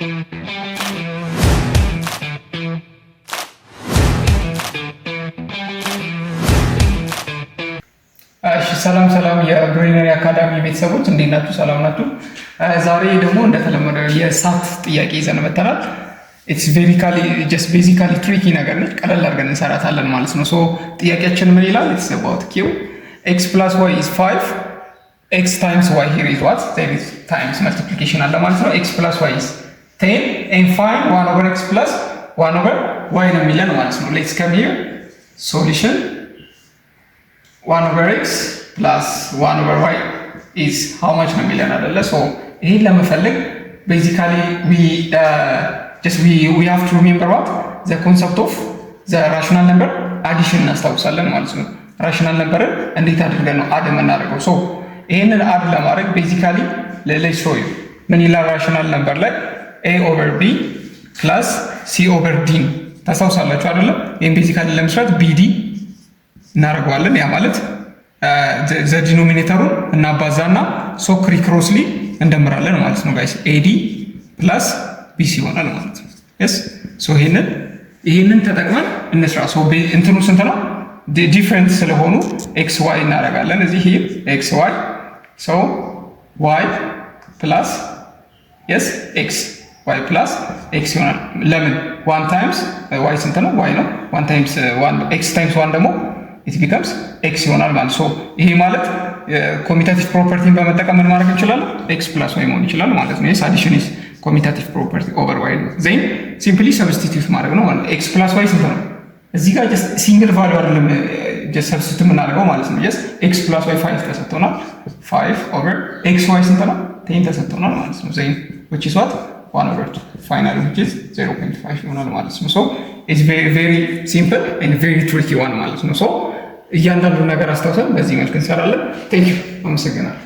እሺ፣ ሰላም ሰላም የብሬነሪ አካዳሚ ቤተሰቦች፣ እንዴት ናችሁ? ሰላም ናችሁ? ዛሬ ደግሞ እንደተለመደው የ SAT ጥያቄ ይዘን መጥተናል። It's verically just basically tricky ነገር ነች። ቀለል አድርገን እንሰራታለን ማለት ነው። So ጥያቄያችን ምን ይላል? It's about Q x plus y is 5, x times y. Here is what there is times multiplication አለ ማለት ነው። x plus y is 10 and find 1 over x plus 1 over y ነው የሚለን ማለት ነው። Let's come here, solution. 1 over x plus 1 over y is how much ነው የሚለን አይደለ? So ይሄን ለመፈለግ basically we just we have to remember what the concept of the rational number addition እናስታውሳለን ማለት ነው። Rational number ን እንዴት አድርገን ነው add የምናደርገው? So ይሄንን add ለማድረግ basically let's show you ምን ይላል rational number ላይ a over b plus c over d ን ታስታውሳላችሁ አይደለም? ይህን basically ለመስራት bd እናደርገዋለን። ያ ማለት the denominator ኡን እናባዛና so crisscrossly እንደምራለን ማለት ነው guys። ad plus bc ይሆናል ማለት ነው። Yes, so ይሄንን ተጠቅመን እንስራ። So እንትኑ ስንት ነው? Different ስለሆኑ x y እናደርጋለን። እዚህ here x y, so y plus, yes, x, y plus x ይሆናል። ለምን one times y ስንት ነው? y ነው። One times one, x times one ደግሞ it becomes x ይሆናል ማለት። So ይሄ ማለት commutative property ን በመጠቀም ምን ማድረግ እንችላለን? x plus y መሆን ይችላል ማለት ነው። Yes, addition is commutative property over y ነው። Then simply substitute ማድረግ ነው ማለት ነው። x plus y ስንት ነው? እዚህ ጋር just single value አይደለም just substitute የምናደርገው ማለት ነው። Just x plus y 5 ተሰጥቶናል። 5 over x y ስንት ነው? 10 ተሰጥቶናል ማለት ነው። Then which is what? 1 over 2 finally, which is 0.5 ይሆናል ማለት ነው። So it's very very simple and very tricky one ማለት ነው። So እያንዳንዱ ነገር አስታውሰን በዚህ መልክ እንሰራለን። Thank you፣ አመሰግናለሁ።